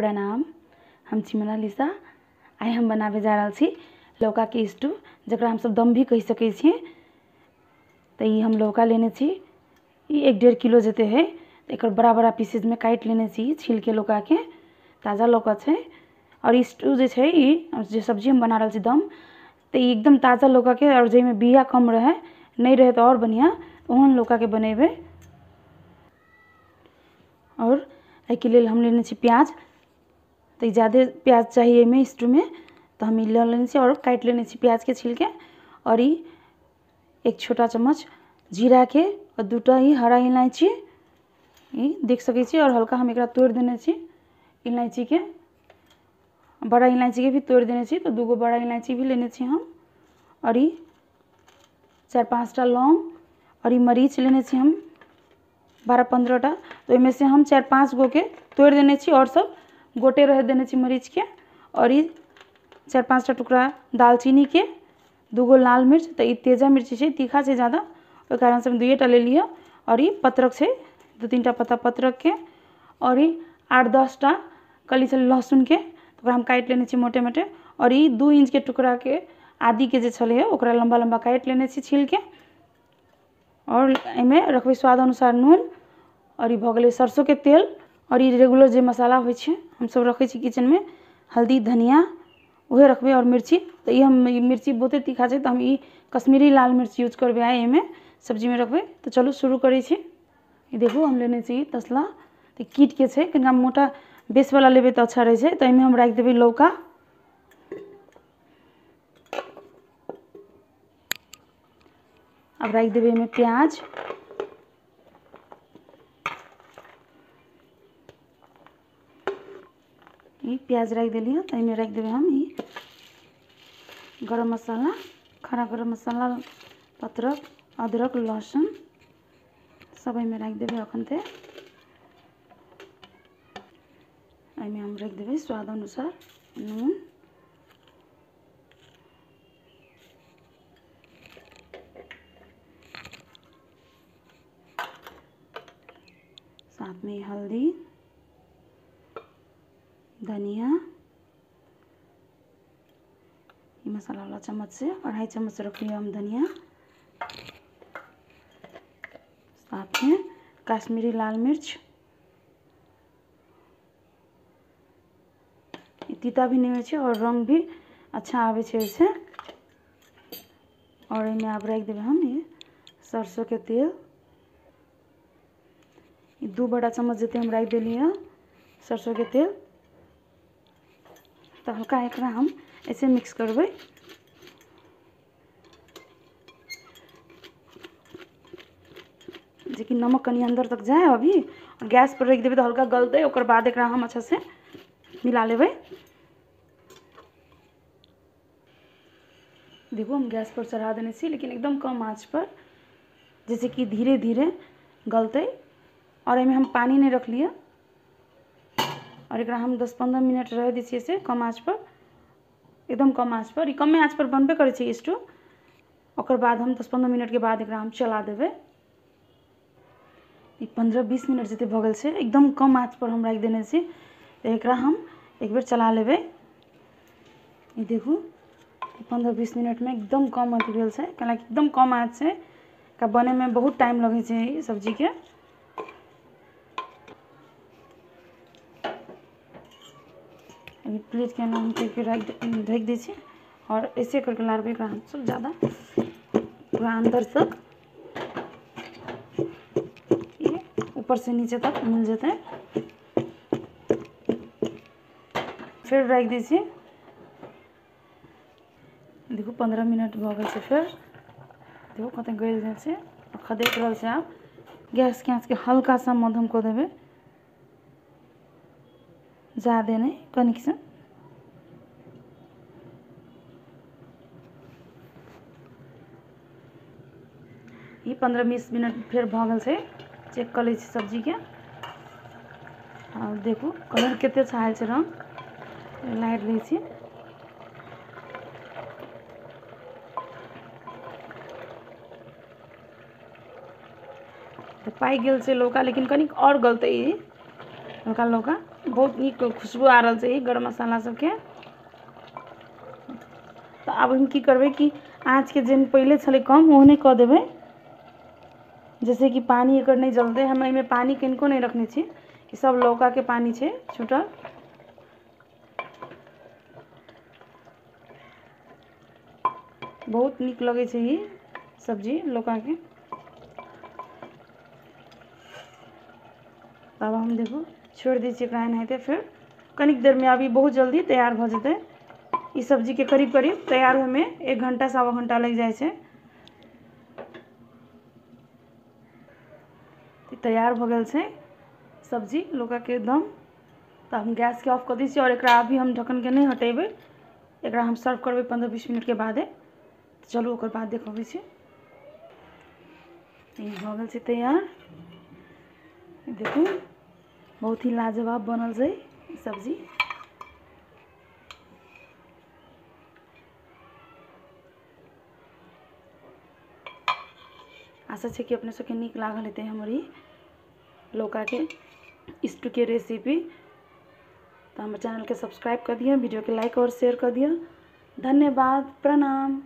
प्रणाम, हम छी मोनालिसा। आइ हम बनाबै जा रहल छी लौका के स्टू, जकरा हमसब दम भी कहि सकै छी। तऽ ई हम लौका लेने छी, ई 1-1.5 किलो जते है। एकर बड़ा बड़ा पीसेज में काटि लेने छी, छील के लौका के, ताज़ा लौका छै। और ई स्टू जे छै, ई जे सब्जी हम बना रहल छी दम, तऽ ई एकदम ताज़ा लौका के, और जाहिमे बिया कम रहे, नहीं रहे तो और बढ़िया, ओहन लौका के बनेबै। और एहिके लेल हम लेने छी प्याज। तऽ ज़्यादे प्याज चाहिए एहिमे स्टू में, तो हम ई लऽ लेने छी और काटि लेने छी प्याज के छील के। और ई 1 छोटा चम्मच जीरा के और 2टा ही हरा इलायची, ई देख सकै छी। और हल्का हम एकरा तोड़ि देने छी इलायची के, बड़ा इलायची के भी तोड़ि देने छी, तो 2 बड़ा इलायची भी लेने छी हम। और ई 4-5टा लौंग और ई मरीच लेने छी हम 12-15टा। तो ओहिमे से हम 4-5 गो के तोड़ि देने छी और सब गोटे रह देने छी मरीच के। और ई 4-5टा टुकड़ा दालचीनी के, 2 लाल मिर्च, तो ई तेजा मिर्ची छै, तीखा छै ज़्यादा, ओहि कारण से हम 2टा ले लिअ। और ई पत्रक छै, 2-3टा पत्ता पत्रक के। और ई 8-10टा कली छलै लहसुन के, ओकरा हम काटि लेने छी मोटे मोटे। और ई 2 इंच के टुकड़ा के आदि के जे छलै ओकरा लम्बा लम्बा काटि लेने छी छील के। और एहिमे रखबै स्वाद अनुसार नून। और ई भऽ गेलै सरसों के तेल। और ई रेगुलर जे मसाला होइ छै हमसब रखै छी किचन में, हल्दी धनिया उहे रखबै, और मिर्ची। तऽ ई हम मिर्ची बहुते तीखा छै, तऽ हम ई कश्मीरी लाल मिर्च यूज करबै आइ एहिमे सब्जीमे रखबै। तऽ चलू शुरू करै छी। ई देखू हम लेने छी तसला, तऽ कीट के छै, कनिका मोटा बेसवला लेबै तऽ अच्छा रहै छै। तऽ एहिमे हम राखि देबै लौका, आब राखि देबै एहिमे प्याज, ई प्याज राखि देलियै। तऽ एहिमे राखि देबै हम ई गरम मसाला, खड़ा गरम मसाला, पत्रक, अदरक, लहसुन सब एहिमे राखि देबै अखन। ते एहिमे हम राखि देबै स्वाद अनुसार नून, साथ में हल्दी, धनिया, ये मसाला वाला चम्मच से 2.5 चम्मच रख लिया हम धनिया, साथ में कश्मीरी लाल मिर्च। तीता भी नहीं होइ छै और रंग भी अच्छा आबै छै एहिसँ। और एहिमे आब राखि देबै हम ये सरसों के तेल, 2 बड़ा चम्मच जते हम राखि देलियै सरसों के तेल। तऽ हल्का एकरा हम ऐसे मिक्स करबै। जेकि नमक कनि अंदर तक जाए अभी। और गैस पर रखि देबै तऽ हल्का गलतै, ओकर बाद एकरा हम अच्छा से मिला लेबै। देखू हम गैस पर चढ़ा देने छी, लेकिन एकदम कम आँच पर, जैसे कि धीरे धीरे गलतै। और एहिमे हम पानी नहीं रखलियै। और एकरा हम 10-15 मिनट रह दै छियै से कम आँच पर, एकदम कम आँच पर। ई कमे आँच पर बनबे करै छै स्टू। ओकर बाद हम 10-15 मिनट के बाद एकरा हम चला देबै। ई 15-20 मिनट जते भऽ गेल छै, एकदम कम आँच पर हम राखि देने छी। तऽ एकरा हम एक बेर चला लेबै। ई देखू 15-20 मिनट में एकदम कम अथी भेल छै, कैलाकि एकदम कम आँच छै, एकरा बने में बहुत टाइम लगै छै ई सब्जी के। अभी प्लेट के हम करके ढकि दै छी और ऐसे करके लारबै एकरा हम सब ज़्यादा पूरा अंदर तक, ऊपर से नीचे तक मिल जेतै। फेर राखि दै छी। देखू 15 मिनट भऽ गेल छै। फेर देखू कते गलि गेल छै, खदकि रहल छै। आब गैस के आँच के हल्का सा मध्यम कऽ देबै, ज़्यादे नहीं, कनिक सा। ई 15-20 मिनट फेर भऽ गेल छै। चेक कऽ लै छी सब्जी के। आ देखू कलर कते अच्छा आयल छै, रंग लारि लै छी। तऽ पाकि गेल छै लौका, लेकिन कनिक और गलतै ई हल्का लौका। बहुत नीक खुशबू आ रहल छै गरम मसाला सबके। तऽ आब हम की करबै कि आँचके जेहन पहिले छलै कम ओहने कऽ देबै, जैसे कि पानी एकर नहि जलतै। हम एहिमे पानी कनिको नहि रखने छी, ई सब लौकाके पानी छै छूटल। बहुत नीक लगै छै ई सब्जी लौकाके। तब हम देखू छोड़ि दै छियै एकरा एनाहिते, फेर कनिक देरमे अभी बहुत जल्दी तैयार भऽ जेतै। ई सब्जीके करीब करीब तैयार होइमे 1 घंटा 1.25 घंटा लागि जाइ छै। तैयार भऽ गेल छै सब्जी लौकाके दम। तऽ हम गैसके ऑफ कऽ दै छियै और एकरा अभी हम ढक्कनके नहि हटेबै, एकरा हम सर्व करबै 15-20 मिनटके बादे। चलू ओकर बाद देखबै छी। ई भऽ गेल छै तैयार, देखू बहुत ही लाजवाब बनल छै सब्जी। आशा छै कि अपने सबके नीक लागल हेतै हमर ई लौकाके स्टूके रेसिपी। तऽ हमर चैनलके सब्सक्राइब कऽ दिअ, वीडियोके लाइक और शेयर कऽ दिअ। धन्यवाद, प्रणाम।